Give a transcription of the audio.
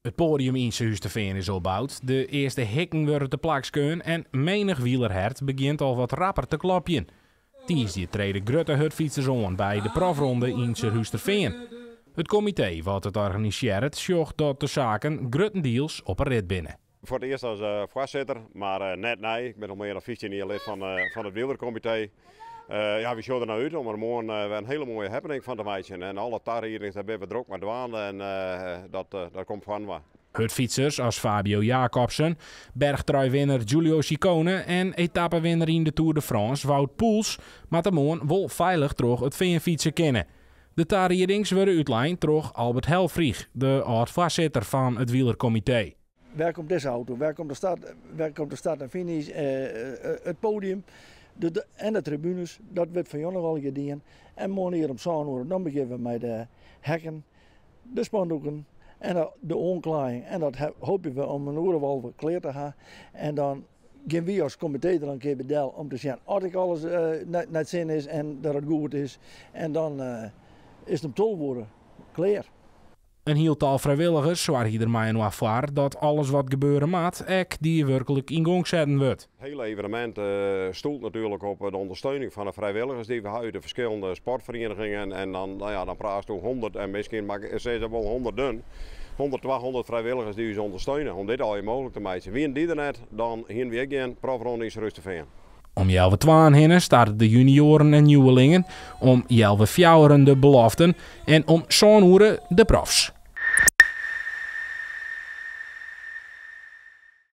It poadium yn Surhústerfean is opboud, de earste hikken wurde te plak skeaun en menich wielerhert begjint al wat rapper te klopjen. Tiisdei trede grutte hurdfytsers oan by de profronde yn Surhústerfean. It komitee wat it organisearret sjocht dat de saken gruttendiels op 'e rit binne. Foar it earst as foarsitter, mar net nij. Ik bin al mear dan 15 jier lid fan it wielerkomitee. Ja, wy sjogge der nei út om der moarn wer in hiele moaie happening fan te meitsjen. En alle tariedings, dêr binne we drok mei dwaande en dat, dat komt foarinoar. Hurdfytsers as Fabio Jakobsen, berchtruiwinner Giulio Ciccone en etappewinner yn de Tour de France Wout Poels moatte moarn wol feilich troch it fean fytse kinne. De tariedings wurde útlein troch Albert Helfrich, de âld-foarsitter fan it wielerkomitee. Wêr komt dizze auto? Wêr komt de start? Wêr komt de start en finish? It podium en de tribunes, dat wurdt fan jûn noch allegear dien. En moarn ier om sân oere dan begjinne we mei de hekken, de spandoeken en de oanklaaiïng. En dat hoopje we om in oere of 11 klear te ha. En dan gean wy as komitee der in kear by del om te sjen oft ek alles nei it sin is en dat it goed is. En dan is it om 12 oere klear. In hiel tal frijwilligers soargje der mei-inoar foar dat alles wat gebeure moat ek diewurklik yn gong setten wurdt. Het hele evenement stoelt natuurlijk op de ondersteuning van de vrijwilligers die we hebben uit de verschillende sportverenigingen. En dan, nou ja, dan praatst 100 en misschien maar ze wel honderden, 100, 200 vrijwilligers die ons ondersteunen om dit al mogelijk te maken. Wienen die er net, dan hienen we geen profronde yn Surhústerfean. Om healwei twaen hinne starte de junioaren en nieuwelingen, om healwei fjouweren de beloften en om sân oere de profs.